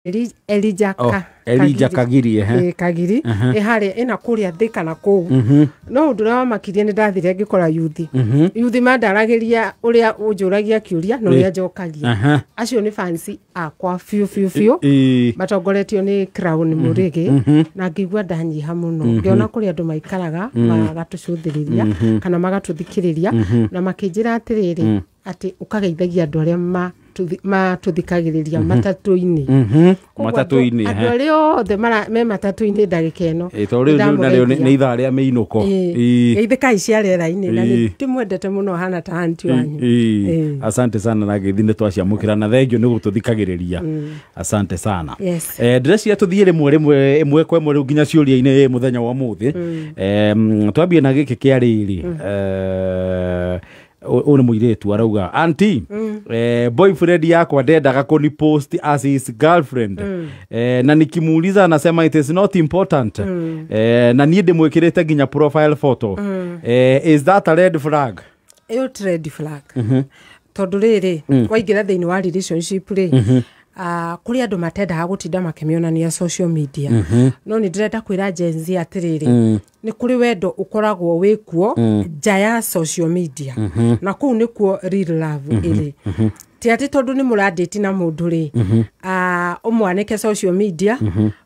Elijah. Oh, Elijah Kagiri, ehe. Ĩ, Kagiri ĩ harĩa ĩna kũrĩa Thĩka na kũu. No ũndũ ũrĩa wamakirie, nĩ ndathire ngĩkora yuthi yuthi mandaragĩria ũrĩa ũnjũragia kĩũria na ũrĩa njokagia. Acio nĩ fans akwa biũ biũ biũ, matongoretio nĩ Crown Mũrĩgĩ, na ngĩigua ndanyiha mũno ngĩona kũrĩ andũ maikaraga magatũcũthĩrĩria kana magatũthikĩrĩria, na makĩnjĩra atĩrĩrĩ, atĩ ũkageithagia andũ arĩa matũthikagĩrĩria matatũ-inĩ. Koguo Matatũ-inĩ, andũ arĩa othe me matatũ-inĩ ndagĩka ĩno, Ĩ, tondũ rĩu narĩo nĩ ithaa rĩa mĩinũko. Geithĩkai cia rĩera-inĩ, na nĩ ndĩmwendete mũno, hana ta aunty wanyu. Asante sana na ngeithi nĩ twaciamũkĩra, na thengio nĩ gũtũthikagĩrĩria, asante sana. Ndĩreciria tũthiĩ rĩmwe rĩmwe, ĩmwe kwa ĩmwe, rĩu nginya ciũria-inĩ mũthenya wa ũmũthĩ. Twambie na gĩkĩ kĩa rĩrĩ. Ũyũ nĩ mũirĩtu arauga, "Aunty, boyfriend yakwa ndendaga kuni post as his girlfriend, na nikimuuliza anasema it is not important, na niĩ ndĩmwĩkĩrĩte nginya profile photo. Is that a red flag?" Ĩyo ti red flag, tondũ rĩrĩ, waingĩra thĩinĩ wa relationship rĩ, kũrĩ andũ matendaga gũtinda makĩmĩonania social media. No nĩ ndĩrenda kwĩra Gen Z atĩrĩrĩ, nĩ kũrĩ wendo ũkoragwo wĩkuo nja ya social media, na kũu nĩkuo real love ĩrĩ. Ti atĩ tondũ nĩ mũrandĩti na mũndũ rĩ, ũmwanĩke social media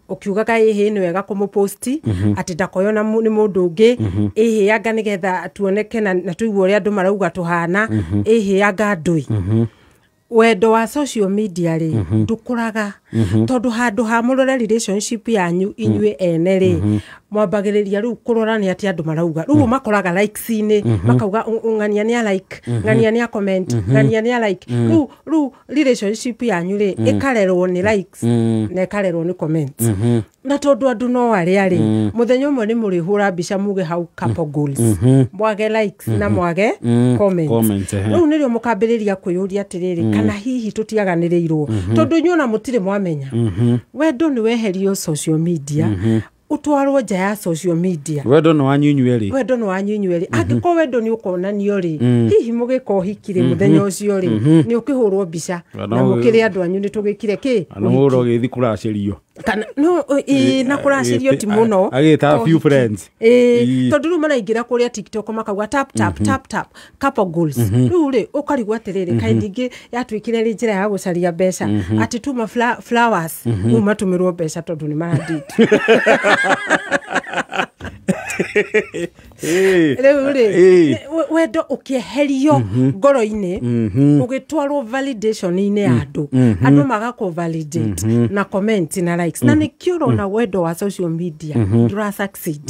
ũkiugaga ĩhĩ nĩ wega kũmũposti atĩ ndakoywo na nĩ mũndũ ũngĩ, ĩhĩ anga nĩgetha tuoneke na tũigue ũrĩa andũ marauga tũhana, ĩhĩ anga ndũi. Wendo wa social media rĩ, ndũkũraga, tondũ handũ ha mũrore relationship yanyu inyuĩ ene rĩ, mwambagĩrĩria rĩu kũrora nĩ atĩ andũ marauga. Rĩu makoraga likes-inĩ, makauga, "Ng'ania nĩ a like, ng'ania nĩ a comment, ng'ania nĩ a like." Rĩu relationship yanyu rĩ, ĩkarerwo nĩ likes na ĩkarerwo nĩ comments. Na tondũ andũ no arĩa rĩ, mũthenya ũmwe nĩ mũrĩhũra mbica muge hau "couple goals", mwage likes na mwage comments. Comments, ehe. Rĩu nĩrĩo mũkambĩrĩria kwĩyũria atĩrĩrĩ, kana hihi tũtiaganĩrĩirwo, tondũ inyuĩ ona mũtirĩ mwamenya. Wendo nĩ weherio social media, ũtwarwo nja ya social media. Wendo nĩ wanyu inyuĩ erĩ. Wendo nĩ wanyu inyuĩ erĩ. Angĩkorwo wendo nĩ ũkonanio rĩ, hihi mũgĩka ũhiki rĩ, mũthenya ũcio rĩ, nĩ ũkĩhũrwo mbica na mũkĩrĩ andũ anyu nĩ tũgĩkire kĩ. Na ũhũrwo gĩthi kũracĩrio. Kana no ĩ, na kũracĩrio ti mũno. Agĩta to few ũhiki. friends. Ĩĩ, tondũ rĩu maraingĩra kũrĩa TikTok makauga tap tap tap tap couple goals. Rĩu rĩ, ũkarigwo atĩrĩrĩ, kaĩ ningĩ yatuĩkire rĩ njĩra ya gũcaria mbeca, atĩ tuma flowers rĩu matũmĩrwo mbeca tondũ nĩ maradate. Rĩu rĩ, wendo ũkĩeherio ngoro-inĩ, ũgĩtwarwo validation-inĩ ya andũ, andũ magakũ validate na comment na likes. Na nĩkĩo ũrona wendo wa social media ndũra succeed.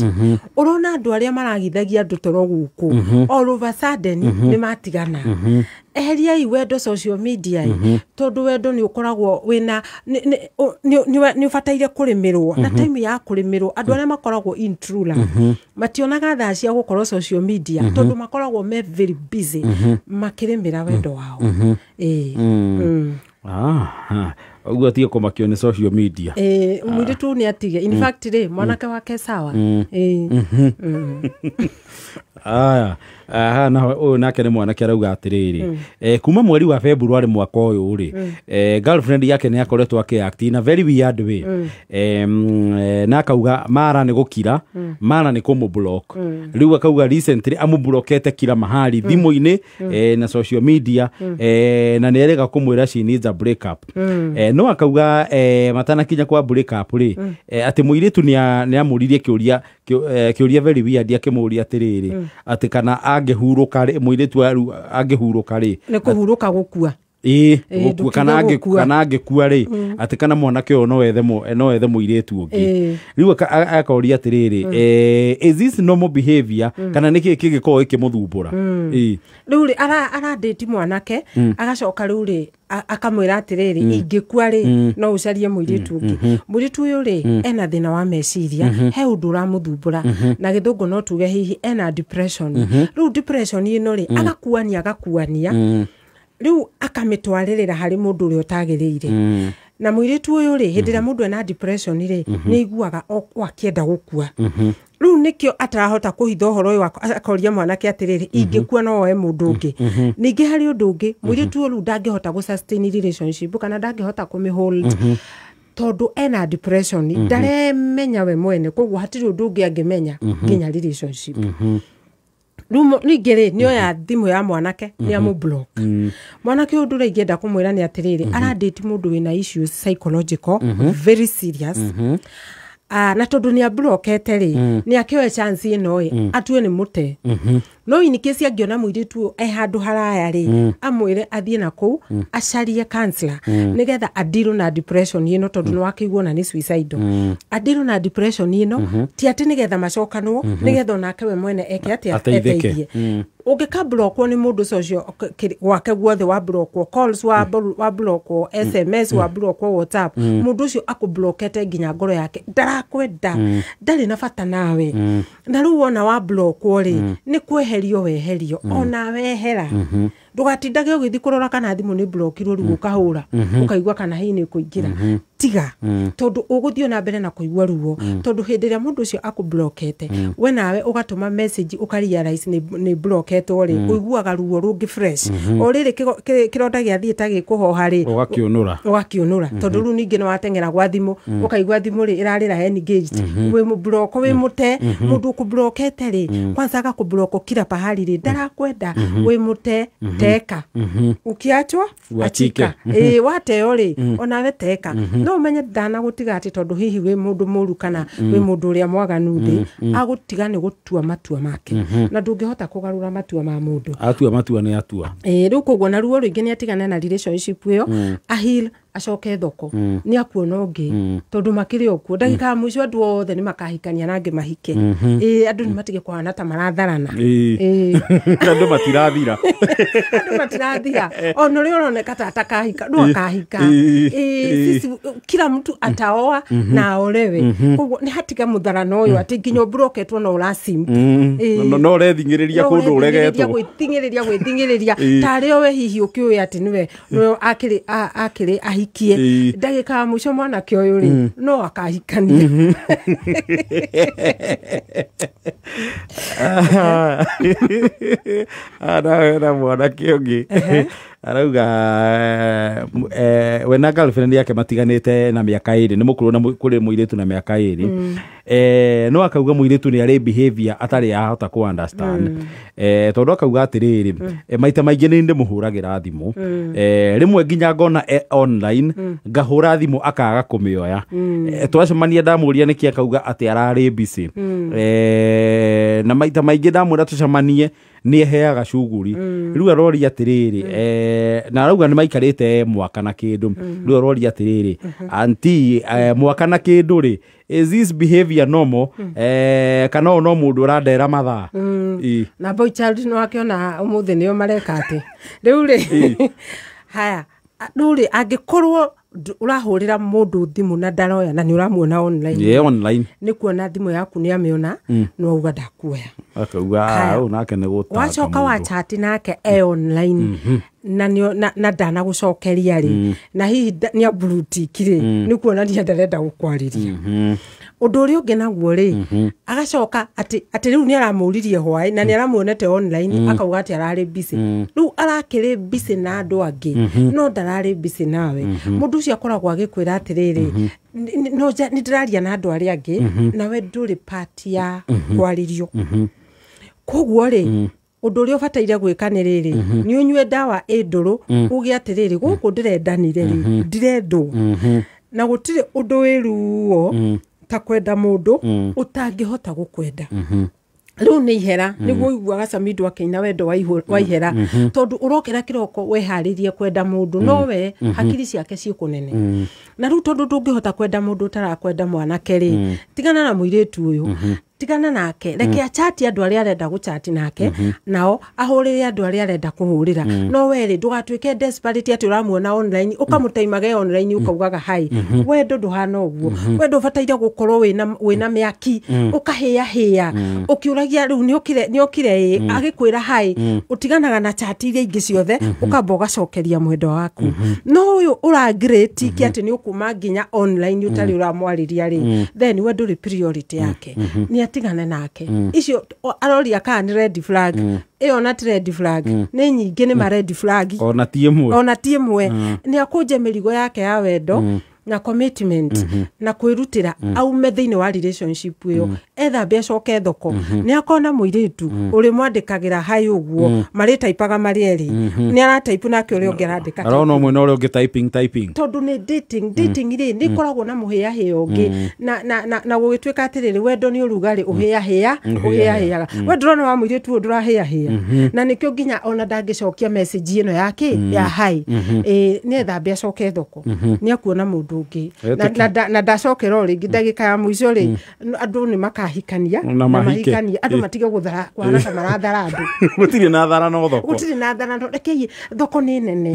Ũrona andũ arĩa maragithagia andũ toro gũkũ, all of a sudden nĩ matigana. Eheriai wendo social media ĩ, tondũ wendo nĩ ũkoragwo wĩna nĩ ũbataire kũrĩmĩrwo, na time ya kũrĩmĩrwo, andũ arĩa makoragwo in true love mationaga thaa cia gũkorwo social media, tondũ makoragwo me very busy makĩrĩmĩra wendo wao. Ĩĩ. Ah, ũguo atige kũmakio nĩ social media. Ĩĩ, mũirĩtu nĩ atige. In fact rĩ, mwanake wake sawa. Ĩĩ. Aya, aha, naho ũyũ nake nĩ mwanake arauga atĩrĩrĩ, kuma mweri wa February mwaka ũyũ rĩ, girlfriend yake nĩ akoretwo akĩact in a very weird way, na akauga mara nĩ gũkira, mara nĩ kũmũblock. Rĩu akauga recently amũblokete kila mahali, thimũ-inĩ, na social media, na nĩ erĩga kũmwĩra she needs a break up. No akauga, matanakinya kwa break up rĩ, atĩ mũirĩtu nĩ amũririe kĩũria kĩũria very weird, akĩmũria atĩrĩrĩ, atĩ kana angĩhurũka rĩ, mũirĩtu angĩhurũka rĩ. Nĩ kũhurũka gũkua. Ĩĩ. Ĩĩ, Gũkua kana ndũkiuge gũkua. Kana angĩkua rĩ, atĩ kana mwanake ũyũ no ethe mũirĩtu ũngĩ. Rĩu akoria atĩrĩrĩ, is this normal behavior, kana nĩkĩ kĩngĩkorwo gĩkĩmũthumbũra? Ĩĩ. Rĩu rĩ, aradĩti mwanake, agacoka rĩu rĩ, akamwĩra atĩrĩrĩ, ingĩkua rĩ, no ũcarie mũirĩtu ũngĩ. Mũirĩtu ũyũ rĩ, ena thĩna wa meciria, he ũndũ ũramũthumbũra. Na gĩthũngũ no tuge hihi ena depression. Rĩu depression ĩno rĩ, agakuania agakuania, rĩu akamĩtwarĩrĩra harĩ mũndũ ũrĩa ũtagĩrĩire. Na mũirĩtu ũyũ rĩ, hĩndĩ ĩrĩa mũndũ ena depression rĩ, nĩ aiguaga o akĩenda gũkua. Rĩu nĩkĩo atarahota kũhitha ũhoro ũyũ, akoria mwanake atĩrĩrĩ, ingĩkua no woe mũndũ ũngĩ. Ningĩ harĩ ũndũ ũngĩ, mũirĩtu ũyũ rĩu ndangĩhota gũ sustain relationship kana ndangĩhota kũmĩ hold. Tondũ ena depression, ndaremenya we mwene, koguo hatirĩ ũndũ ũngĩ angĩmenya nginya relationship. Rĩu ningĩ rĩ, nĩoya thimũ ya mwanake, nĩ amũ-block mwanake. Ũndũ ũrĩa ingĩenda kũmwĩra nĩ atĩrĩrĩ, aradate mũndũ wĩna issues psychological very serious. Na tondũ nĩ ablokete rĩ, nĩ akĩoe chance ĩno ĩ atue nĩ mũte. No in case angĩona mũirĩtu ũyũ e handũ haraya rĩ, amwĩre athiĩ na kũu acarie counselor, nĩgetha adirwo na depression ĩno, tondũ nĩ wakĩiguo na nĩ suicidal. Adirwo na depression ĩno, ti atĩ nĩgetha macokanwo, nĩgetha onake we mwene eke atĩa? Ateithĩke. Eteithie. Ũngĩka-blockwo nĩ mũndũ social gwake guothe, wa blockwo calls, wa blockwo SMS, wa blockwo WhatsApp, mũndũ ũcio akũblokete nginya ngoro yake, ndarakwenda, ndarĩ na bata nawe. Na rĩu wona wa blockwo rĩ, nĩ kweherio weherio, ona wehera. Ndũgatindage ũgĩthiĩ kũrora kana thimũ nĩ blokirwo, rĩu ũkahũra ũkaigua kana hihi nĩ kũingĩra. Tiga, tondũ ũgũthiĩ na mbere na kũigua ruo, tondũ hĩndĩ ĩrĩa mũndũ ũcio akũblokete, we nawe ũgatũma message ũkarealize nĩ bloketwo rĩ, ũiguaga ruo rũngĩ fresh. O rĩrĩ kĩronda gĩathiĩ ta gĩkũhoha rĩ, ũgakĩũnũra. Ũgakĩũnũra, tondũ rĩu ningĩ nĩ wateng'era gwa thimũ, ũkaigua thimũ rĩ ĩrarĩra engaged, wĩ mũbloko, wĩ mũte. Mũndũ ũkũblokete rĩ, kwanza agakũbloko kila pahali rĩ, ndarakwenda, wĩ mũte. Teka, ukiachwa Uachike. achika. Ĩĩ, wateo rĩ, onawe teka. No ũmenye ndanagũtiga atĩ tondũ hihi wĩ mũndũ mũru kana wĩ mũndũ ũrĩa mwaganu thĩ. Agũtiga nĩ gũtua matua make, na ndũngĩhota kũgarũra matua ma mũndũ. Atua matua nĩ atua. Ĩĩ, rĩu koguo na ruo rũingĩ, nĩ atigane na relationship ĩyo, ahil, acoke thoko, nĩ akuona ũngĩ, tondũ makĩrĩ o kuo. Ndagĩka ya mũico andũ othe nĩ makahikania na angĩ mahike. Ĩĩ, andũ nĩ matige kũhana ta maratharana. Ĩĩ. Andũ matirathira. Andũ matirathira, ona ũrĩa ũroneka ta atakahika no akahika. Ĩĩ, sisi kila mtu ataoa na aolewe, koguo nĩ hatiga mũtharano ũyũ atĩ nginya ũmburoketwo no ũrasimp. Ĩĩ. No ũrethingĩrĩria kũndũ ũregetwo. Gwĩthing'ĩrĩria tarĩ o we hihi ũkĩũĩ atĩ nĩwe akĩrĩ ahikie. Ndagĩka ya mũico mwanake ũyũ rĩ, no akahikania. Nawe na mwanake ũngĩ arauga we na girlfriend yake matiganĩte na mĩaka 2, nĩ mũkũrũ na kũrĩ mũirĩtu na mĩaka 2. No akauga mũirĩtu nĩ arĩ behavior atarĩ ahota kũ understand, tondũ akauga atĩrĩrĩ, maita maingĩ nĩ ndĩmũhũragĩra thimũ, rĩmwe nginya ngona online, ngahũra thimũ akaga kũmĩoya. Twacemania ndamũria nĩkĩ, akauga atĩ ararĩ busy. Na maita maingĩ ndamwĩra tũcemanie nĩ eheaga cuguri. Rĩu aroria atĩrĩrĩ, na arauga nĩ maikarĩte mwaka na kĩndũ. Rĩu aroria atĩrĩrĩ, anti, mwaka na kĩndũ rĩ, is this behavior normal, kana ũyũ no mũndũ ũrandera mathaa? Ĩ. Na boy child nĩ wakĩona ũmũthĩ nĩo mareka atĩ rĩu rĩ, haya, rĩu rĩ, angĩkorwo ũrahũrĩra mũndũ thimũ na ndaroya na nĩ ũramuona online, Yeah, online. Nĩ kuona thimũ yaku nĩ amĩona, no auga ndakuoya. Akauga Haya. ũyũ nake nĩ gũtanga Wacoka mũndũ. wa chat nake e online na na ndanagũcokeria rĩ, na hihi nĩ ablue-tick rĩ, nĩ kuonania ndarenda gũkwarĩria. Ũndũ ũrĩa ũngĩ naguo rĩ, agacoka atĩ rĩu nĩ aramũririe hwaĩ na nĩ aramuonete online, akauga atĩ ararĩ busy. Rĩu arakĩrĩ busy na andũ angĩ, no ndararĩ busy nawe. Mũndũ ũcio akoragwo agĩkwĩra atĩrĩrĩ, no nĩ ndĩraria na andũ arĩa angĩ, nawe ndũrĩ part ya kwarĩrio. Koguo rĩ, ũndũ ũrĩa ũbataire gwĩka nĩ rĩrĩ, nĩ ũnyue ndawa ĩ ndũrũ, uge atĩrĩrĩ, gũkũ ndĩrendanire rĩ, ndirendwo. Na gũtirĩ ũndũ wĩ ruo ta kwenda mũndũ ũtangĩhota gũkwenda. Rĩu nĩ ihera, nĩguo ũiguaga Samido akĩina wendo wa ihera, tondũ ũrokĩra kĩroko weharĩrie kwenda mũndũ, no we hakiri ciake ciĩ kũnene. Na rĩu tondũ ndũngĩhota kwenda mũndũ ũtarakwenda, mwanake rĩ, tigana na mũirĩtu ũyũ, tigana nake. Reke achati andũ arĩa arenda gũchati nake, nao ahũrĩre andũ arĩa arenda kũhũrĩra. No we rĩ, ndũgatuĩke desperate atĩ ũramuona online ũkamũtaimage online ũkaugaga hi. Wendo ndũhana ũguo. Wendo ũbataire gũkorwo wĩna mĩaki, ũkahĩahĩa ũkĩũragia rĩu nĩokire ĩ agĩkwĩra hi, ũtiganaga na chat iria ingĩ ciothe, ũkamba ũgacokeria mwendwa waku. No ũyũ ũrangirĩti atĩ nĩ ũkuma nginya online ũtarĩ ũramwarĩria rĩ, then we ndũrĩ priority yake, nĩ atigane nake. Icio aroria kana nĩ red flag, ĩyo na ti red flag, nĩ nyingĩ, nĩ ma red flag. Ona ti ĩmwe. Ona ti ĩmwe. Nĩ akũnje mĩrigo yake ya wendo. Na commitment na kwĩrutĩra aume thĩinĩ wa relationship ĩyo, ethambe acoke thoko, nĩ akona mũirĩtu ũrĩmwandĩkagĩra hai ũguo, marĩtaipaga marĩ erĩ, nĩ arataipu nake ũrĩa ũngĩ arandĩka. Arona ũmwe na ũrĩa ũngĩ typing typing. Tondũ nĩ dating. Dating rĩ, nĩ ĩkoragwo na mũhĩahĩa ũngĩ na gũgĩtuĩka atĩrĩrĩ, wendo nĩ ũrugarĩ, ũhĩahĩa ũhĩahĩaga. We ndũrona wa mũirĩtu ũyũ ndũrahĩahĩa, na nĩkĩo nginya ona ndangĩcokia message ĩno yake ya hi. Ĩ nĩ ethambe acoke thoko, nĩ akuona mũndũ ũngĩ. Na ndacokera o rĩngĩ ndagĩka ya mũico rĩ, andũ nĩ makahikania. Na mahike. Mahikania, andũ matige gũthara kũhana ta marathara andũ. Gũtirĩ na thara no thoko. Gũtirĩ na thara, no rekei thoko nĩ nene,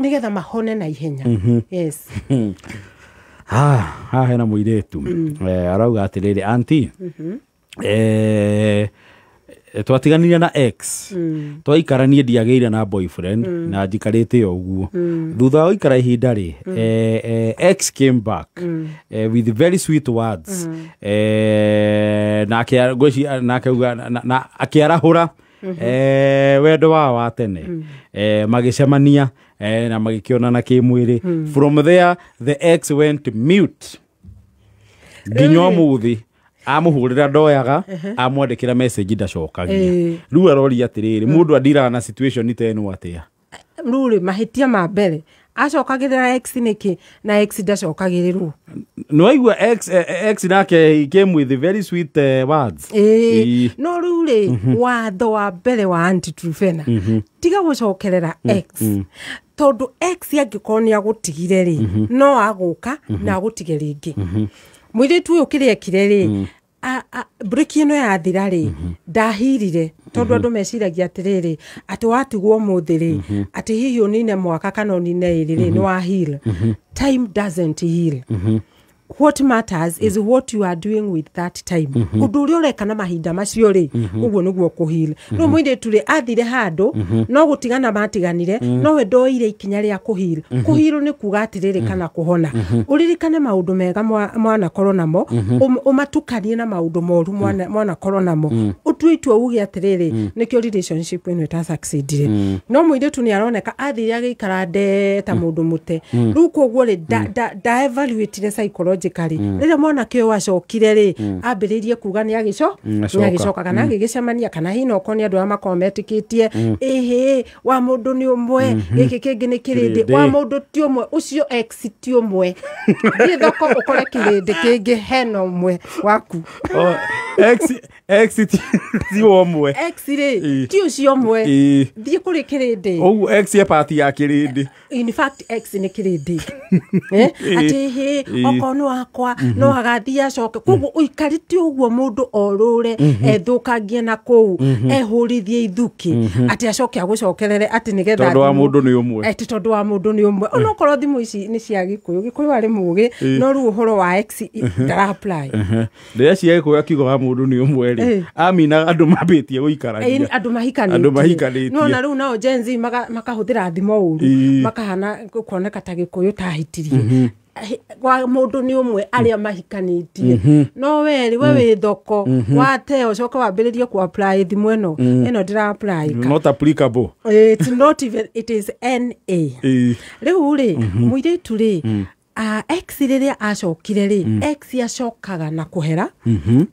nĩgetha mahone na ihenya, yes. Haha hena mũirĩtu arauga atĩrĩrĩ, "Auntie, twatiganire na ex, twaikaranie ndiagĩire na boyfriend na njikarĩte o ũguo. Thutha wa gũikara ihinda rĩ, ex came back with very sweet words, na nake auga na akĩarahũra wendo wao wa tene, magĩcemania na magĩkĩonana kĩmwĩrĩ. From there the ex went mute nginya ũmũthĩ. Amũhũrĩra ndoyaga, amwandĩkĩra message ndacokagia." Rĩu aroria atĩrĩrĩ, mũndũ andiraga na situation ta ĩno atĩa? Rĩu rĩ, mahĩtia ma mbere, acokagĩrĩra ex nĩkĩ na ex ndacokagĩrĩrwo? Nĩwaigua ex nake he came with very sweet words. No rĩu rĩ, watho wa mbere wa Auntie Truphena, tiga gũcokerera ex, tondũ ex angĩkorwo nĩ agũtigire rĩ, no agũka na agũtige rĩngĩ. Mũirĩtu ũyũ kĩrĩa ekire rĩ, break ĩno yathira rĩ, ndahirire, tondũ andũ meciragia atĩrĩrĩ, atĩ watigwo ũmũthĩ rĩ, atĩ hihi ũnine mwaka kana ũnine ĩrĩ rĩ, nĩ wa heal. Time doesn't heal. What matters is what you are doing with that time. Ũndũ ũrĩa ũreka na mahinda macio rĩ, ũguo nĩguo kũheal. Rĩu mũirĩtu rĩ, athire handũ no gũtigana matiganire, no we ndoire ikinya rĩa kũheal. Kũheal nĩ kuga atĩrĩrĩ, kana kũhona, ũririkane maũndũ mega mwanakorwo namo, ũmatukanie na maũndũ moru mwanakorwo namo, ũtue itua uge atĩrĩrĩ, nĩkĩo relationship ĩno ĩtasucceedire. No mũirĩtu nĩ aroneka athire agĩikara nde ta mũndũ mũte. Rĩu koguo rĩ, nda evaluatire psychologically. Rĩrĩa mwanake ũyũ acokire rĩ, ambĩrĩirie kuga nĩ agĩco Acoka. Nĩ agĩcoka kana agĩgĩcemania, kana hihi no okorwo nĩ andũ arĩa makoragwo metĩkĩtie ĩhĩ wa mũndũ nĩ ũmwe, gĩkĩ kĩngĩ nĩ kĩrĩndĩ. Kĩrĩndĩ. Wa mũndũ ti ũmwe, ũcio ex ti ũmwe. Thiĩ thoko ũkore kĩrĩndĩ kĩngĩ, hena ũmwe waku. Oh, ex ti ũmwe. Ex rĩ, ti ũcio ũmwe. Thiĩ kũrĩ kĩrĩndĩ. Ũguo ex ye part ya kĩrĩndĩ. In fact, ex nĩ kĩrĩndĩ. Atĩ hĩ, okorwo nĩ wakwa no agathiĩ acoke. Koguo ũikarĩte ũguo, mũndũ orũre ethũkangie na kũu, ehũrithie ithukĩ, atĩ acoke agũcokerere atĩ nĩgetha Tondũ wa mũndũ nĩ ũmwe. Atĩ tondũ wa mũndũ nĩ ũmwe. Onokorwo thimũ ici nĩ cia Gĩkũyũ, Gĩkũyũ arĩ mũgĩ, no rĩu ũhoro wa ex ndara apply. Ndĩreciria Gĩkũyũ akiuga wa mũndũ nĩ ũmwe rĩ, aminaga andũ mambĩtie gũikarania. Andũ mahikanĩtie. Andũ mahikanĩtie. No na rĩu nao Gen Z makahũthĩra thimo ũru, makahana kuoneka ta Gĩkũyũ tahitirie. Wa mũndũ nĩ ũmwe arĩa mahikanĩtie, no werĩ we wĩ thoko wate, ũcoke wambĩrĩrie ku apply thimũ ĩno, ĩno ndĩra apply ka. Not applicable. It's not even, it is NA. Rĩu rĩ, mũirĩtu rĩ, ex rĩrĩa acokire rĩ, ex acokaga na kũhera,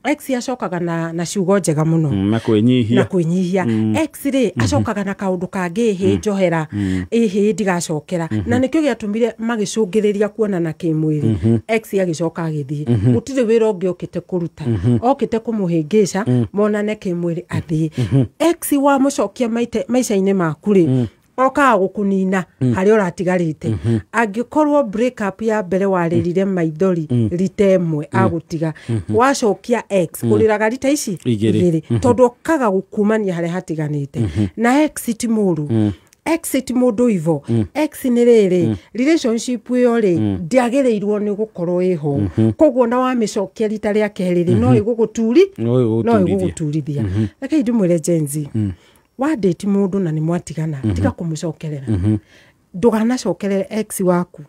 ex acokaga na ciugo njega mũno. Na kwĩnyihia. Na kwĩnyihia. Ex rĩ, acokaga na kaũndũ kangĩ, ĩhĩ njohera, ĩhĩ ndigacokera, na nĩkĩo gĩatũmire magĩcũngĩrĩria kuonana kĩmwĩrĩ. Ex agĩcoka agĩthiĩ, gũtirĩ wĩra ũngĩ okĩte kũruta, okĩte kũmũhĩngĩca monane kĩmwĩrĩ athiĩ. Ex wamũcokia maica-inĩ maku rĩ, okaga gũkũnina harĩa ũratigarĩte. Angĩkorwo break up ya mbere warĩrire maithori rita ĩmwe agũtiga, wacokia ex ũrĩraga rita ici Igĩrĩ. Tondũ okaga gũkumania harĩa hatiganĩte. Na ex ti mũru, ex ti mũndũ ivo. Ex nĩ rĩrĩ, relationship ĩyo rĩ, ndĩagĩrĩirwo nĩ gũkorwo ĩho. Koguo na wamĩcokia rita rĩa kerĩ rĩ, no ĩgũgũturi. No no ĩgũgũturithia. Ĩgũgũturithia. Rekei ndĩmwĩre Gen Z, wandĩti mũndũ na nĩ mwatigana, tiga kũmũcokerera. Ndũganacokerere ex waku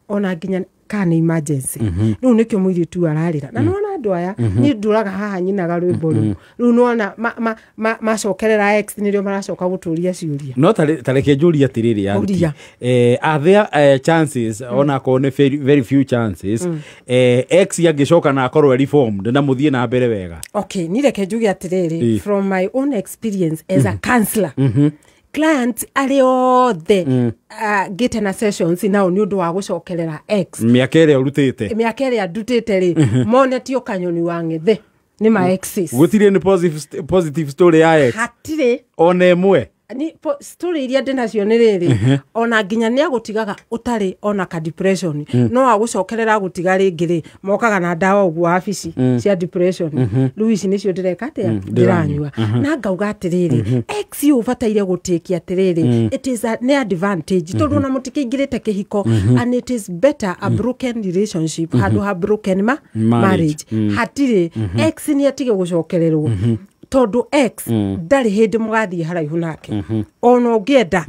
ona nginya Kana nĩ emergency. Rĩu nĩkĩo mũirĩtu ararĩra. Na nĩwona andũ aya, niĩ ndũraga haha nyinaga rwĩmbo rũu. Rĩu nĩwona macokerera ex nĩrĩo maracoka gũtũria ciũria. No tareke njũrie atĩrĩrĩ, auntie. Are there chances, ona akorwo nĩ very, very few chances, ex angĩcoka na akorwo e reformed na mũthiĩ na mbere wega? Okay, ni reke njuge atĩrĩrĩ, from my own experience as a counselor, client arĩa othe ngĩte na sessions nao nĩ ũndũ wa gũcokerera ex, mĩaka ĩrĩa ũrutĩte, mĩaka ĩrĩa ndutĩte rĩ, monetio kanyoni wa ng'ethe nĩ ma exes. Gũtirĩ nĩ positive story ya ex? Hatirĩ. Ona ĩmwe? Ni story iria ndĩ nacio nĩ rĩrĩ, ona nginya nĩ agũtigaga ũtarĩ ona ka depression, no agũcokerera gũtiga rĩngĩ rĩ, mokaga na ndawa ũguo wabici cia depression. Rĩu ici nĩcio ndĩreka atĩa, ndĩranyua. Na ngauga atĩrĩrĩ, ex ũyũ ũbataire gũtĩkia atĩrĩrĩ, it is a, nĩ advantage, tondũ ona mũtikĩingĩrĩte kĩhiko, and it is better a broken relationship handũ ha broken ma marriage. Hatirĩ ex nĩ atige gũcokererwo, tondũ ex ndarĩ hĩndĩ mũgathiĩ haraihu nake, ona ũngĩenda,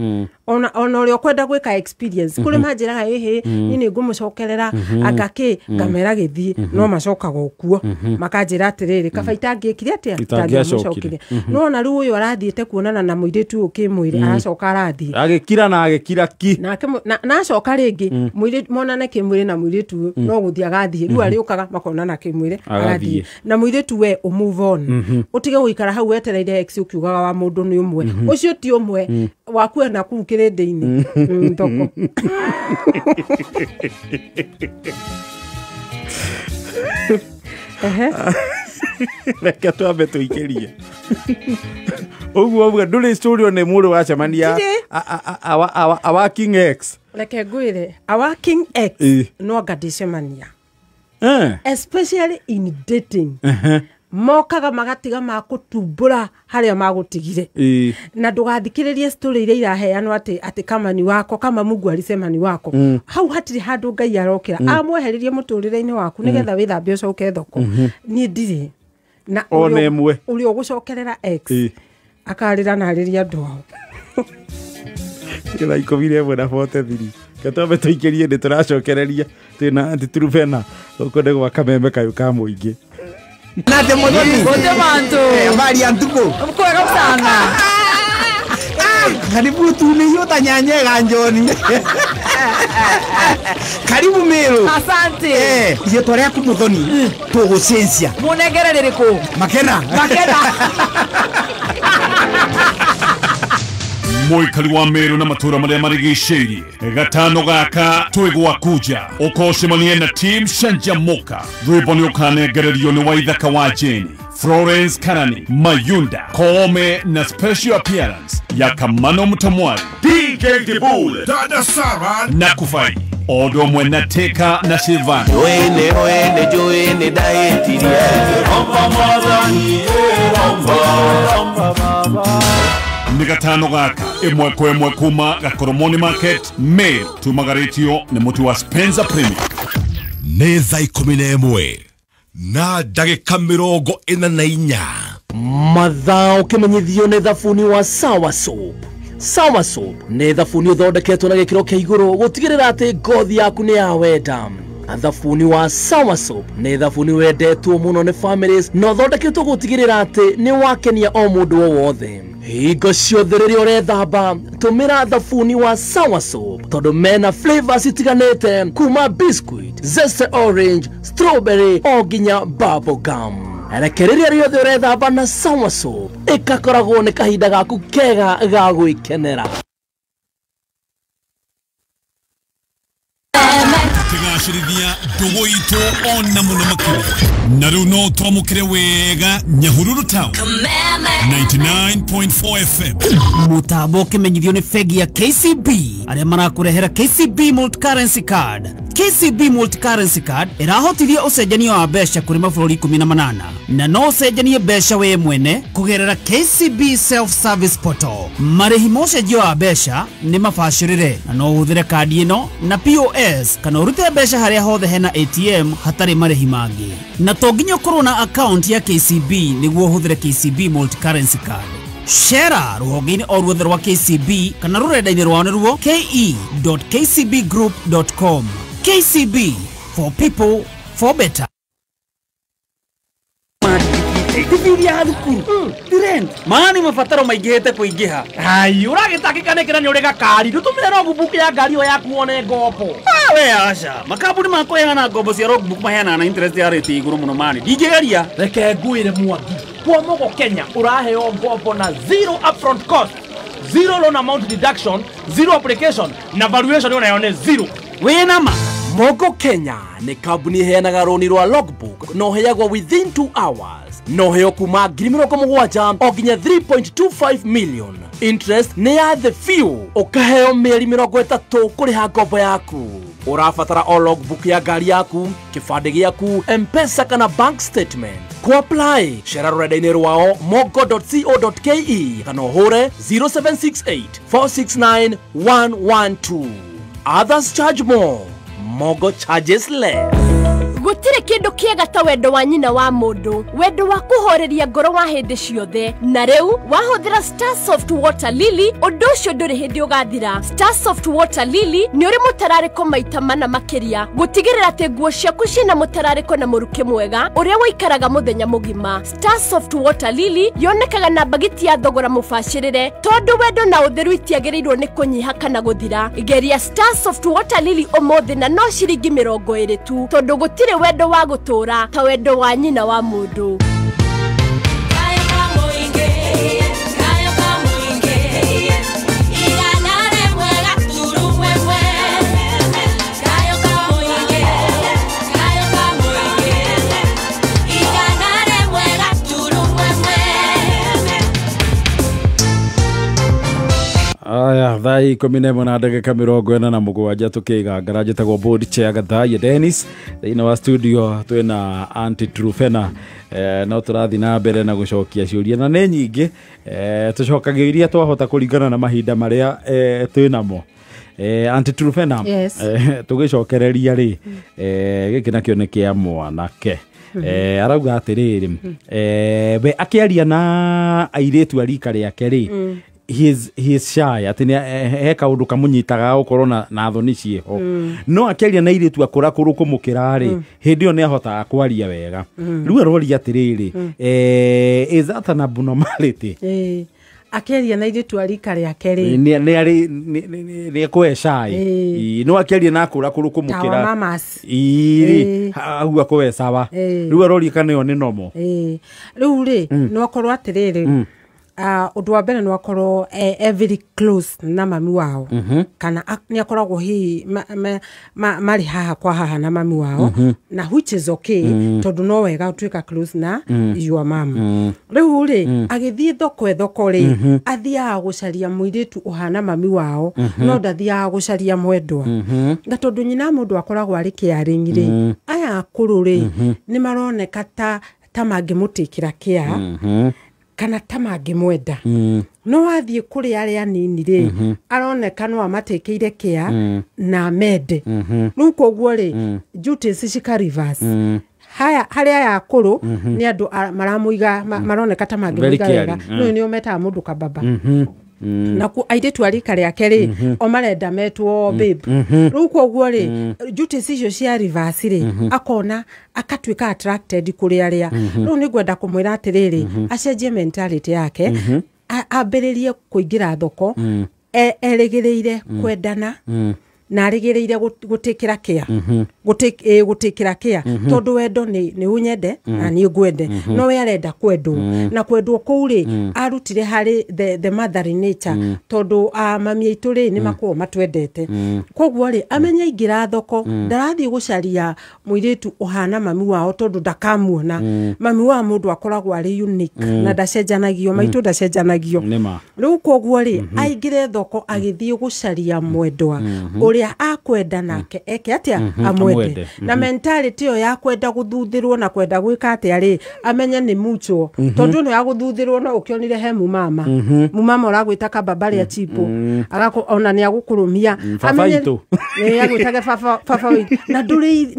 ona ũrĩa ũkwenda gwĩka experience. Kũrĩ manjĩraga, ĩhĩ, niĩ nĩ ngũmũcokerera anga kĩ, ngamera gĩthiĩ, no macokaga okuo makanjĩra atĩrĩrĩ, kaba itangĩkire atĩa, itangĩacokire. Itangĩamũcokire. No ona rĩu ũyũ arathiĩte kuonana na mũirĩtu ũyũ kĩmwĩrĩ, aracoka arathiĩ agĩkira na agĩkira ki. Nake na acoka rĩngĩ mũirĩtu monane kĩmwĩrĩ na mũirĩtu ũyũ, no gũthiĩ agathiĩ. Rĩu arĩũkaga makonana kĩmwĩrĩ, agathiĩ. Agathiĩ na mũirĩtu. We ũmove on, ũtige gũikara hau wetereire ex ũkiugaga wa mũndũ nĩ ũmwe. Ũcio ti ũmwe waku, ena kũu kĩrĩndĩ-inĩ. Thoko. Ehe. Reke twambe tũikĩrie ũguo ũguo. Ndũrĩ story one mũndũ wacemania Ndirĩ. a working ex? Reke ngwĩre, a working ex no anga ndĩcemania, especially in dating, mokaga magatiga makũtumbũra harĩa magũtigire. Na ndũgathikĩrĩrie story iria iraheanwo atĩ kama ni wako, kama Mungu alisema ni wako. Hau hatirĩ handũ Ngai arokĩra amwehererie mũtũrĩre-inĩ waku nĩgetha wĩthambe ũcoke thoko. Niĩ ndirĩ na ona ĩmwe. Ũrĩa ũgũcokerera ex akarĩra na arĩria andũ ao. 11:43. Reke twambe tũikĩrie, nĩ tũracokereria twĩna Auntie Trufena gũkũ nĩ gwa Kameme kayũ ka mũingĩ. Nate Muthoni. Gote mantu. Habari ya ntuko? Kwega sana. Karibu tuneiota nyanyega njoni. Karibu Meru. Asante. Rĩtwa rĩaku Muthoni tũgũcenjia. Munengere rĩrĩkũ? Makena. Makena. Mũikari wa Meru na matũra marĩa marigicĩirie, gatano gaka twĩ gwakuja ũkocemanie na team Canjamuka. Rwĩmbo nĩ ũkanengererio nĩ Waithaka wa Jeni, Florence Karani, Mayunda Koome na special appearance ya Kamano Mutamwari, DJ Dibul, Dada Sara na Kufai, o ũndũ ũmwe na Teka na Silvana. Joene oene joene daetirie Romba mwathani romba romba baba. Nĩ gatano gaka 1 kwa 1 kuma Gakoromoni Market, Meru. Tumagarĩtio nĩ mũtu wa Spencer Premium. Nĩ thaa 11:44. Mathaa ũkĩmenyithio nĩ thabuni wa Sawa Soap. Sawa Soap nĩ thabuni ũthondeketwo na gĩkĩro kĩa igũrũ gũtigĩrĩra atĩ ngothi yaku nĩ ya wenda. Thabuni wa Sawa Soap nĩ thabuni wendetwo mũno nĩ families na ũthondeketwo gũtigĩrĩra atĩ nĩ wakenia o mũndũ o wothe. Hingo ciothe rĩrĩa ũrethamba, tũmĩra thabuni wa Sawa Soap tondũ mena flavors itiganĩte kuma biscuit, zeste, orange, strawberry o nginya bubble gum. Reke rĩrĩa rĩothe ũrethamba na Sawa Soap ĩgakoragwo nĩ kahinda gaku kega ga gwĩkenera. Kĩgacĩrithia ndũgũ itũ ona mũno makĩria. Na rĩu no twamũkĩre wega Nyahururu Town 99.4 FM. Mutambo ũkĩmenyithio nĩ bengi ya KCB arĩa marakũrehera KCB Multi-Currency Card. KCB Multi-Currency Card ĩrahotithia ũcenjania wa mbeca kũrĩ mabũrũri 18 na no ũcenjanie mbeca we mwene kũgerera KCB Self Service Portal. Marĩhi ma ũcenjia wa mbeca nĩ mabacĩrĩre na no ũhũthĩre kandi ĩno na POS kana ũrute mbeca harĩa hothe hena ATM hatarĩ marĩhi mangĩ. Na to nginya ũkorwo na account ya KCB nĩguo ũhũthĩre KCB Multi-Currency Card. Cera rũhonge-inĩ o ruothe rwa KCB kana rũrenda-inĩ rwao nĩruo ke.kcbgroup.com. KCB for people for better. Tibiria thukuru tirend mani mabataro maingihite kuingiha ai uragitangika nikira ni uri gakari ndutumire logbook ya ngari yo yaku wone ngombo. We aca makambuni ma kuheana ngombo cia logbook maheanaga na interest ya rate iguru muno mani ndingigeria. Reke ngwire Mwangi, kwa Mogo Kenya uraheo ngombo na zero upfront cost, zero loan amount deduction, zero application na valuation yonayo ni zero. Wina ma Mogo Kenya nĩ kambuni ĩheanaga rũni rwa logbook na ũheagwo within 2 hours na ũheo kuma 70,000 o nginya 3.25 million. Interest nĩ ya the few, ũkaheo mĩeri 30 kũrĩha ngombo yaku. Ũrabatara o logbook ya ngari yaku, kĩbandĩ gĩaku, M-Pesa kana bank statement. Ku apply cera rũrenda-inĩ rwao mogo.co.ke kana ũhũre 0768 469 112. Others charge more, Mogo charges less. Gutire kindu kiega ta wendo wa nyina wa mundu, wendo wa kuhoreria ngoro wa hindi ciothe. Na riu wahuthira Starsoft Water Lily, undu ucio nduri hindi ugathira. Starsoft Water Lily ni uri mutarariko maita mana makiria gutigirira ati nguo ciaku ciina mutarariko na muruke mwega uria waikaraga muthenya mugima. Starsoft Water Lily yonekaga na bagiti ya thogora mubacirire, tondu wendo na utheru itiagiriirwo ni kunyiha kana guthira. Geria Starsoft Water Lily umuthi na no ciringi 20 tu, tondu gutire wendo wa gutura ta wendo wa nyina wa mundu. Aya thaa 11:47 tukiigangara njĩtagwo board chair Gathaiya Dennis thĩinĩ wa studio twĩna Aunty Truphena. No tũrathiĩ na mbere na gũcokia ciũria na nĩ nyingĩ, tũcokagia iria twahota kũringana na mahinda marĩa twĩnamo. Aunty Truphena, yes. Tũgĩcokereria rĩ, gĩkĩ nakĩo nĩ kĩa mwanake. Arauga atĩrĩrĩ, we akĩaria na airĩtu a rika rĩake rĩ, he is shy ati he kaundu kamunyitaga ukorwo na thoni ciĩho, no akĩaria na airĩtu akũra kũrũ kũmũkĩra rĩ, hĩndĩ ĩyo nĩ ahotaga kwaria wega. Rĩu aroria atĩrĩrĩ, is that an abnormality? Akĩaria na airĩtu a rika rĩake rĩ, nĩ ekũhe shy, no akĩaria na akũra kũrũ kũmũkĩra rĩ, hau akũhe sawa. Rĩu aroria kana ĩyo nĩ normal? Rĩu rĩ, no akorwo atĩrĩrĩ, undu wa mbere no akorwo very close na mami wao, kana ni akoragwo hihi mari haha kwa haha na mami wao, na which is okay, tondu no wega utuika close na your mom. Riu ri agithie thoko ethoko ri, athiaga gucaria muiritu uhana mami wao, no ndathiaga gucaria mwendwa, na tondu nyina mundu akoragwo ari caring ri, aya akuru ri ni maroneka ta mangimutikira kia kana ta mangimwenda. No wathie kuri aria anini ri, aroneka no amatekeire kia na mende. Riu koguo ri, duties cika reverse. Haya haria aya akuru ni andu maramuiga, maroneka ta mangĩmuiga wega, no nio metaga mundu kababa. Na ku airĩtu a rika rĩake rĩ, o marenda metwo babe. Rĩu koguo rĩ, duties icio cia reverse rĩ, akona akatuĩka attracted kũrĩ arĩa. Rĩu nĩ ngwenda kũmwĩra atĩrĩrĩ, acenjie mentality yake, ambĩrĩrie kũingĩra thoko erĩgĩrĩire kwendana, na arĩgĩrĩire gũtĩkĩra kĩa, gũtĩkĩra kĩa, tondũ wendo nĩ ũnyende na niĩ ngwende, no we arenda kwendwo, na kwendwo kũu rĩ, arutire harĩ the mother in nature, tondũ mami aitũ rĩ nĩ makoragwo matwendete. Koguo rĩ, amenye aingĩra thoko ndarathiĩ gũcaria mũirĩtu ũhana mami wao, tondũ ndakamuona. Mami wa mũndũ akoragwo arĩ unique na ndacenjanagio, maitũ ndacenjanagio. Rĩu koguo rĩ, aingĩre thoko agĩthiĩ gũcaria mwendwa ũrĩa akwenda nake eke atia, amwende. Na mentality ĩyo ya kwenda gũthuthĩrwo na kwenda gwĩka atĩa rĩ, amenye nĩ mutual, tondũ no ya gũthuthĩrwo no ũkĩonire he mumama, mumama ũragwĩta kababa rĩa chipo, ona nĩ agũkũrũmia, amenye nĩ agwĩtage baba witũ, na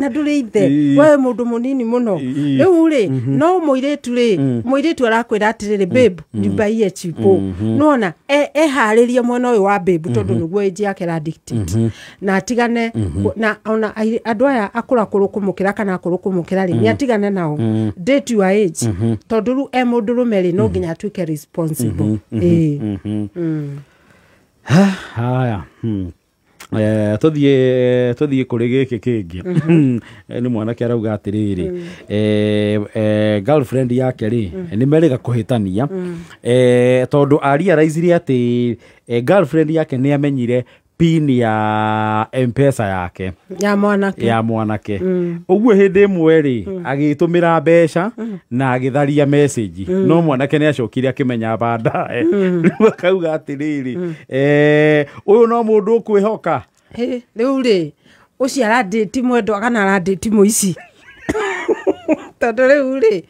ndũrĩ ithe, we mũndũ mũnini mũno. Rĩu rĩ, no mũirĩtu rĩ, mũirĩtu arakwĩra atĩrĩrĩ, babe ndibaiye chipo, nona eharĩrie mwena ũyũ wa babe, tondũ nĩguo age yake ra dictate. Na atigane na ona andũ aya akũrakũrũ kũmũkĩra kana akũrũ kũmũkĩra rĩ, nĩ atigane nao. Date your age, tondũ rĩu e mũndũrũme rĩ, no nginya atuĩke responsible. Ĩĩ. Haya. Tuthiĩ kũrĩ gĩkĩ kĩngĩ. Nĩ mwanake arauga atĩrĩrĩ, girlfriend yake rĩ, nĩ merĩga kũhĩtania, tondũ arealizire atĩ girlfriend yake nĩ amenyire pin ya Mpesa yake. Ya mwanake. Ya mwanake. Ũguo hĩndĩ ĩmwe rĩ, agĩtũmĩra mbeca na agĩtharia message, no mwanake nĩ acokire akĩmenya baadaye. Rĩu akauga atĩrĩrĩ, ũyũ no mũndũ ũkwĩhoka? Hĩ, rĩu rĩ, ũcio arandĩti mwendwa kana arandĩti mũici? Tondũ rĩu rĩ,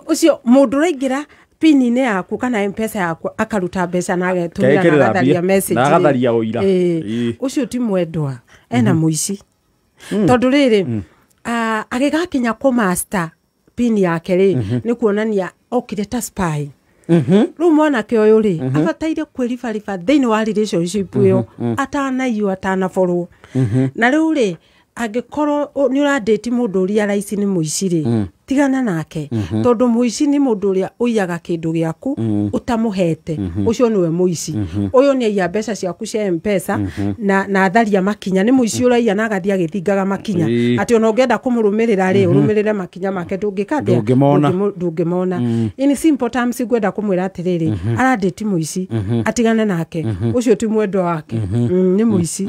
ũcio mũndũ ũraingĩra pin-inĩ yaku kana Mpesa yaku, akaruta mbeca na agetũmĩra na Kekĩrĩra agatharia mbia, message na rĩ. agatharia ũira. Ĩĩ. Ũcio ti mwendwa, ena mũici, tondũ rĩrĩ, agĩgakinya kũmaster pin yake rĩ, nĩ kuonania okire ta spy. Rĩu mwanake ũyũ rĩ, abataire kwĩribariba thĩinĩ wa relationship ĩyo atanaiywo, atanaborwo. Na rĩu rĩ, angĩkorwo nĩ ũrandĩti mũndũ ũrĩa raici nĩ mũici rĩ, tigana nake, tondũ mũici nĩ mũndũ ũrĩa ũiyaga kĩndũ gĩaku ũtamũhete. Ũcio nĩwe mũici. Ũyũ nĩ aiya mbeca ciaku cia Mpesa na atharia makinya. Nĩ mũici ũraiya na agathiĩ agĩthingaga makinya, atĩ ona ũngĩenda kũmũrũmĩrĩra rĩ, ũrũmĩrĩre makinya make, ndũngĩka atĩa? Ndũngĩmona. Ndũngĩmona. In simple terms, ngwenda kũmwĩra atĩrĩrĩ, arandĩti mũici, atigane nake. Ũcio ti mwendwa wake. Nĩ mũici.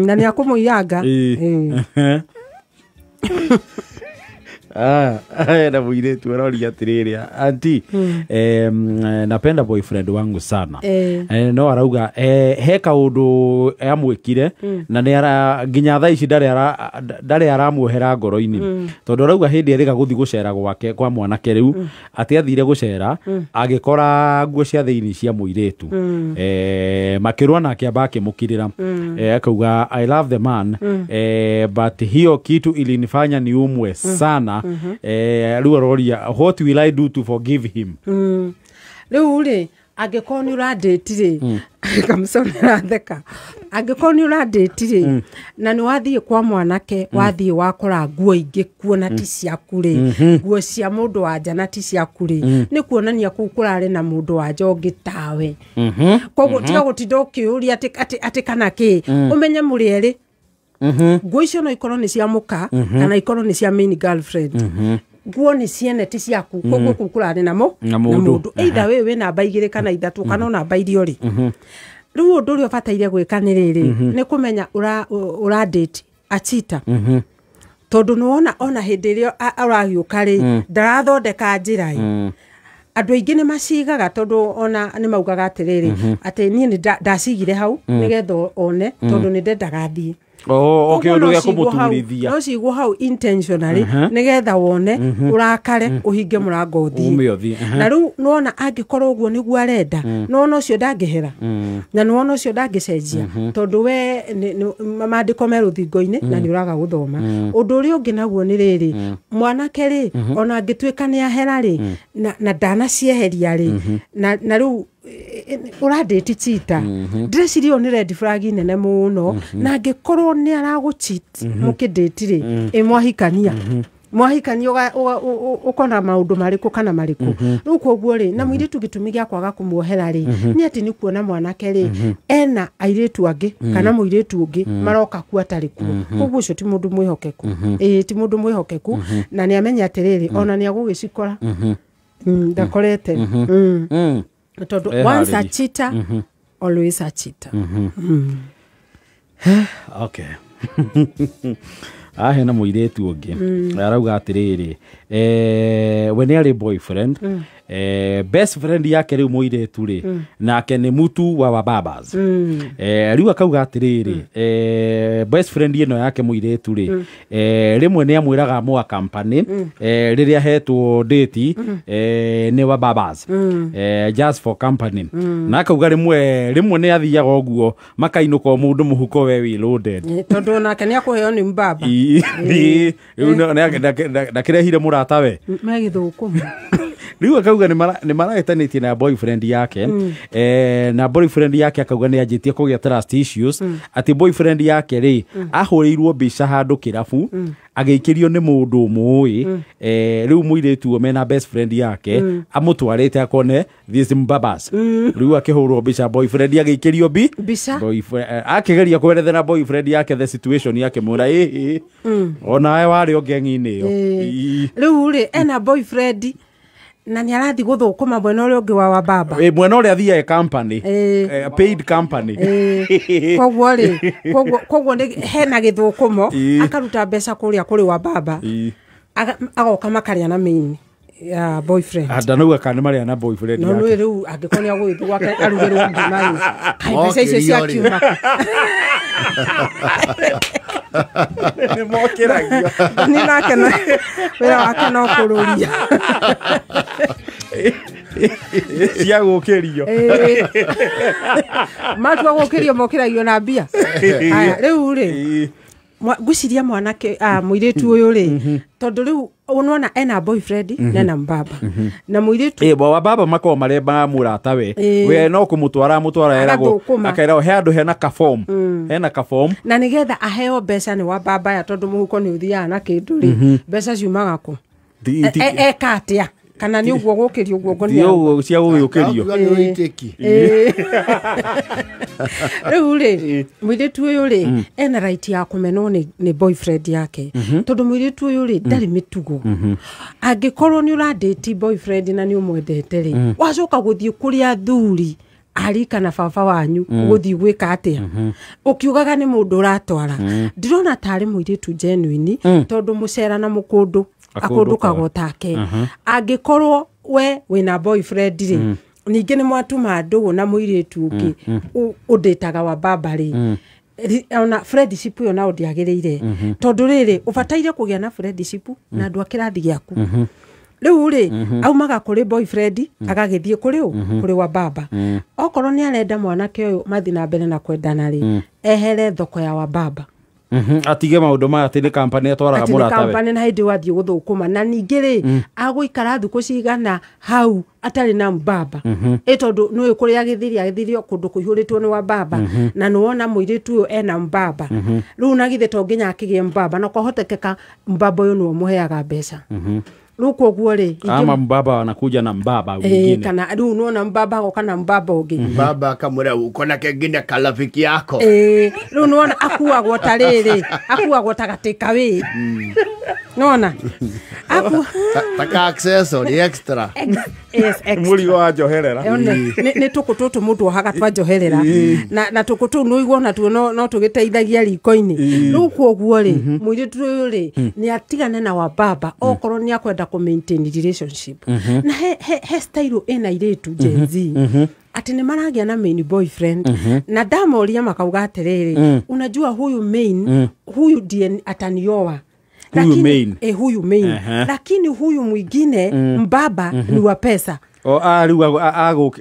Na nĩ akũmũiyanga. Ĩĩ. Ah, na mũirĩtu aroria atĩrĩrĩ, "Auntie, napenda boyfriend wangu sana." No arauga he kaũndũ amwĩkire na nĩ ara nginya thaa ici ndarĩ aramuohera ngoro-inĩ, tondũ arauga hĩndĩ ĩrĩga gũthiĩ gũcera gwake kwa mwanake rĩu, atĩ athire gũcera agĩkora nguo cia thĩinĩ cia mũirĩtu. Makĩrũa nake, amba akĩmũkirĩra. Akauga, "I love the man, but hiyo kitu ilinifanya niumwe sana." Rĩu aroria, "What will I do to forgive him?" Rĩu rĩ, angĩkorwo nĩ ũrandĩti rĩ, kamcona theka, angĩkorwo nĩ ũrandĩti rĩ, na nĩ wathiĩ kwa mwanake, wathiĩ wakora nguo ingĩ kuo na ti ciaku rĩ, nguo cia mũndũ wa nja na ti ciaku rĩ, nĩ kuonania kũu kũrarĩ na mũndũ wa nja ũngĩ tawe. Koguo tiga gũtinda ũkĩũria atĩ kana kĩ, ũmenye mũrĩ erĩ. Nguo icio no ikorwo nĩ cia mũka kana ikorwo nĩ cia main girlfriend. Nguo nĩ ciene, ti ciaku, koguo kũu kũrarĩ namo Na mũndũ. Either we wĩ namba igĩrĩ kana ithatũ kana o namba iria ũrĩ. Rĩu ũndũ ũrĩa ũbataire gwĩka nĩ rĩrĩ, nĩ kũmenya ũra date a cheater, tondũ nĩwona ona hĩndĩ ĩrĩa ũragĩũka rĩ, ndarathondeka njĩra ĩ. Andũ aingĩ nĩ macigaga, tondũ ona nĩ maugaga atĩrĩrĩ, atĩ niĩ nĩ ndacigire hau nĩgetha one, tondũ nĩ ndendaga thiĩ. O Koguo kĩũndũ no gĩa cigwo hau- kũmũturithia. No cigwo hau intentionally nĩgetha wone, ũrakare, ũhinge mũrango, ũthiĩ. Ume ũthiĩ, aha. Na rĩu nĩwona angĩkorwo ũguo nĩguo arenda, nĩwona ũcio ndangĩhera na nĩwona ũcio ndangĩcenjia, tondũ we maandĩko me rũthingo-inĩ na nĩ ũraga gũthoma. Ũndũ ũrĩa ũngĩ naguo nĩ rĩrĩ, mwanake rĩ, ona angĩtuĩka nĩ ahera rĩ, na ndanacieheria rĩ, na rĩu ũrandĩti cheater, ndĩreciria ĩyo nĩ red flag nene mũno. Na angĩkorwo nĩ aragũcheat mũkĩndĩti rĩ, ĩ mwahikania ũkona maũndũ marĩkũ kana marĩkũ. Rĩu koguo rĩ, na mũirĩtu gĩtũmi gĩa kwaga kũmuohera rĩ, nĩ atĩ nĩ kuona mwanake rĩ ena airĩtu angĩ kana mũirĩtu ũngĩ maroka kuo atarĩ kuo. Koguo ũcio ti mũndũ mwĩhokeku. Ĩĩ, ti mũndũ mwĩhokeku, na nĩ amenye atĩrĩrĩ, ona nĩ agũgĩcikora. Ndakorete. Tondũ once a Eharĩrie. cheater, always a cheater. Okay, ahe na mũirĩtu ũngĩ arauga atĩrĩrĩ, we nĩ arĩ boyfriend, best friend yake rĩu mũirĩtu rĩ, nake nĩ mutu wa wababas. Rĩu akauga atĩrĩrĩ, best friend ĩno yake mũirĩtu rĩ, rĩmwe nĩ amwĩraga mwa company, rĩrĩa ahetwo date, nĩ wababas, just for company. Na akauga rĩmwe rĩmwe nĩ athiaga ũguo makainũka o mũndũ mũhuko we wĩ loaded. Tondũ onake nĩ akũheo nĩ mbaba. Ii, rĩu ndakĩrehire mũratawe. Megĩthũkũma. Rĩu akauga nĩ marahĩtanĩtie na boyfriend yake, na boyfriend yake akauga nĩ anjĩtie kũgĩa trust issues, atĩ boyfriend yake rĩ ahũrĩirwo mbica handũ kĩrabu, agĩikĩrio nĩ mũndũ ũmũĩ. Rĩu mũirĩtu ũyũ mena best friend yake amũtwarĩte akone this mbabas. Rĩu akĩhũrwo mbica, boyfriend agĩikĩrio mbica. Boyfriend akĩgeria kwerethera boyfriend yake the situation yake, mwĩra ĩhĩ onawe warĩ o ngeng'i-inĩ ĩyo. Rĩu rĩ ena boyfriend na nĩ arathiĩ gũthũkũma mwena ũrĩa ũngĩ wa baba. Mwena ũrĩa athiaga company, paid company. Koguo rĩ, koguo hena gĩthũkũmo, akaruta mbeca kũrĩa kũrĩ wa baba, agoka makarĩa na main ya boyfriend. Ndanauga kana marĩa na boyfriend yake. No nĩ rĩu angĩkorwo nĩ agũgĩthiĩ gwake arugĩrwo ngima rĩ, kaĩ mbeca icio ciakiuma kũ? Nĩ mokĩragio. Nĩ nake wĩra wake no kũrũria. Cia gũkĩrio. Matua gũkĩrio mokĩragio na mbia. Aya rĩu rĩ, ngwĩciria mwanake mũirĩtu ũyũ rĩ, tondũ rĩu unaona ena boyfriend na ena mbaba na mũirĩtu wa baba makoragwo marĩ mũratawe, we no kũmũtwara amũtwara eragwo akerwo he handũ hena ka form, hena ka form, na nĩgetha aheo mbeca nĩ wa baba ya, tondũ mũhuko nĩ ũthiaga na kĩndũ rĩ, mbeca ciumaga kũ? Eka atĩa? Kana nĩ ũguo gũkĩrio ũguo ngo nĩ ũguo cia gũgĩũkĩrio. Rĩu rĩ, mũirĩtu ũyũ rĩ ena right ya kũmenwo nĩ boyfriend yake, tondũ mũirĩtu ũyũ rĩ ndarĩ mĩtugo. Angĩkorwo nĩ ũrandĩti boyfriend na nĩ ũmwendete rĩ, wacoka gũthiĩ kũrĩ athuri arika na baba wanyu gũthiĩ gwĩka atĩa? Ũkiugaga nĩ mũndũ ũratwara. Ndĩrona tarĩ mũirĩtu genuine, tondũ mũcera na mũkũndũ akũndũkagwo take. Angĩkorwo we wĩna boyfriend rĩ, ningĩ nĩ mwatuma ndũgũ na mũirĩtu ũngĩ ũndĩtaga wa baba rĩ, ona friendship ĩyo nao ndĩagĩrĩire, tondũ rĩrĩ ũbataire kũgĩa na friendship na andũ a kĩrathi gĩaku. Rĩu rĩ aumaga kũrĩ boyfriend agagĩthiĩ kũrĩ ũ? Kũrĩ wa baba. Okorwo nĩ arenda mwanake ũyũ mathiĩ na mbere na kwendana rĩ, ehere thoko ya wa baba. Atige maũndũ maya atĩ nĩ company atwaraga mũratawe. Atĩ nĩ company na hĩndĩ wathiĩ gũthũkũma, na ningĩ rĩ agũikara thikũ cigana hau atarĩ na mbaba. Ĩ tondũ nĩũĩ kũrĩa agĩthirio kũndũ kũihũrĩtwo nĩ wa baba, na nĩwona mũirĩtu ũyũ ena mbaba. Rĩu na githĩ to nginya akĩgĩe mbaba, na kwahotekeka mbaba ũyũ nĩwe ũmũheaga mbeca. Rĩu koguo rĩ, ama mbaba anakuja na mbaba mwingine, kana rĩu nĩwona mbaba agoka na mbaba ũngĩ, mbaba akamwĩra uko na kengine karafiki yako. Rĩu nĩwona akuagwo ta rĩrĩ, akuagwo ta gatĩka wĩ, nĩwona taka accessory extra. Yes, extra. Mũrigo wa njoherera. Nĩ tũkũ tũtũ mũndũ ohaga twa njoherera, na tũkũ tũu nĩũigua onatuo no tũgĩteithagia riko-inĩ. Rĩu koguo rĩ, mũirĩtu ũyũ rĩ nĩ atigane na wa baba okorwo nĩ akwenda kũ maintain relationship. Na he style ĩna airĩtu Gen Z atĩ nĩ maragĩa na main boyfriend, na ndamoria makauga atĩrĩrĩ, unajua huyu main, huyu ndiye atanioa. Huyu main. Huyu main. Lakini huyu mwingine mbaba ni wa pesa. O rĩu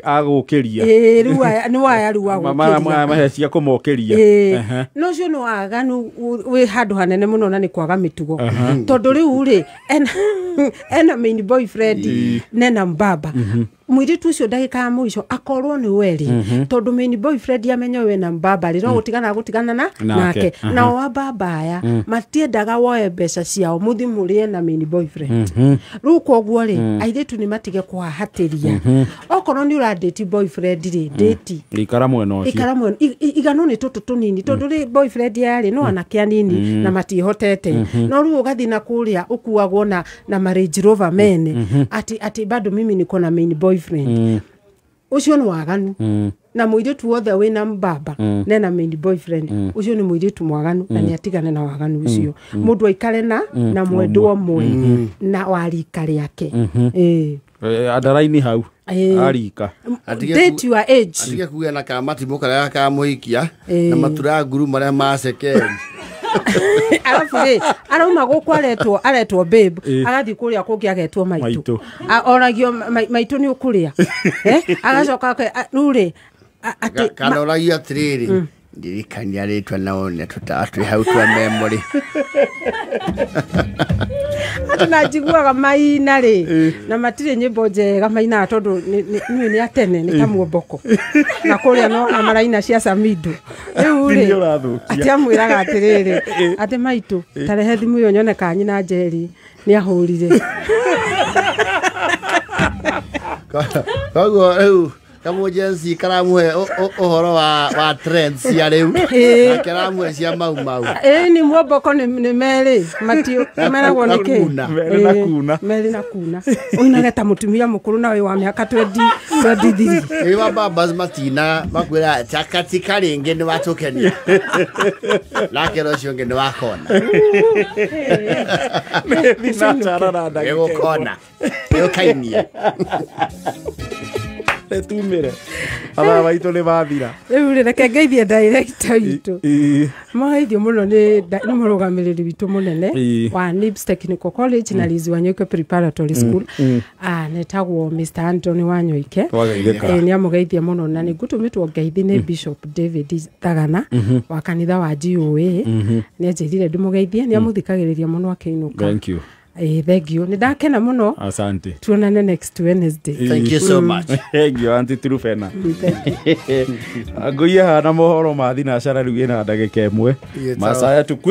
agũkĩria. Rĩu nĩ waya rĩu agũkĩria. Mahe cia kũmokĩria. No ũcio nĩ waganu wĩ handũ hanene mũno na nĩ kwaga mĩtugo. Tondũ rĩu rĩ ena main boyfriend nena mbaba. Mũirĩtu ũcio ndagĩka ya mũico akorwo nĩ we rĩ, tondũ main boyfriend amenya we na mbaba rĩ, no gũtigana gũtigana na nake. Nao wa baba aya matiendaga woe mbeca ciao mũthiĩ mũrĩe na main boyfriend. Rĩu koguo rĩ, airĩtu nĩ matige kũhahatĩria. Okorwo nĩ ũrandĩti boyfriend rĩ, ndĩti ikara mwena ũcio, ikara mwena igano nĩ tũtũ tũnini, tondũ rĩ boyfriend yarĩ no anake anini na matiĩhotete. No rĩu ũgathiĩ na kũrĩa ũkuagwo na ma Range Rover mene, ati bado mimi niko na main boyfriend. Ũcio nĩ waganu. Na mũirĩtu wothe wĩna mbaba nena main boyfriend, ũcio nĩ mũirĩtu mwaganu na nĩ atigane na waganu ũcio. Mũndũ aikare na mwendwo ũmwe na wa rika rĩake. Andaraini hau arika. Date your age. Atige kugĩa na kamatimũ karĩa kamũhikia na matura nguru marĩa macekeri. Alafu rĩ arauma gũkũ aretwo babe, agathiĩ kũrĩa kũngĩ agetwo maitũ, oragio maitũ nĩ ũkũrĩa, agacoka rĩu rĩ kana oragio atĩrĩrĩ, ndirikania rĩtwa na one tũtatwĩ hau twa memory. Atĩ na njiguaga maina rĩ na matirĩ nyĩmbo njega mainaga tondũ nĩ nĩ atene nĩ ta muomboko na kũrĩa no na maraina cia Samido rĩu rĩ Nĩ ũrathũkia. atĩ amwĩraga atĩrĩrĩ atĩ maitũ tarehe thimũ ĩyo nyone kana nyina Njeri nĩ ahũrire. Koguo rĩu kamũjensi karamũhe ũhoro wa trends cia rĩu nake aramũhe cia mau mau. Ĩĩ ni muomboko nĩ merĩ matio meragwo nĩ kĩ? Merĩ na kuna. Merĩ na kuna. Ũinage ta mũtumia mũkũrũ na wĩ wa mĩaka 23. Ĩĩ wa babas matina makwĩra chakatika rĩngĩ nĩ watũkenia nake ũcio ũngĩ nĩ wakona. Ĩgũkona ĩgũkainia tumire mathaa maitũ nĩ mathira. Rĩu rĩ reke ngeithie director witũ. Mageithio mũno nĩ mũrũgamĩrĩri witũ mũnene wa NIBS Technical College na Liz Wanyoike Preparatory School. Netagwo Mr. Anthony Wanyoike. Nĩ amũgeithia mũno na nĩ ngũtũmĩtwo ngeithi nĩ Bishop David Thagana wa kanitha wa GOA. Nĩ anjĩrire ndĩmũgeithie, nĩ amũthikagĩrĩria mũno akĩinũka. Thank you. Thank you. Nĩ ndakena mũno. Asante. Tuonane next Wednesday. Thank you so much. Thank you Auntie Trufena. Ngũiye hana mohoro ma thinacara rĩu ĩna ndagĩka ĩmwe. Macaya tukui.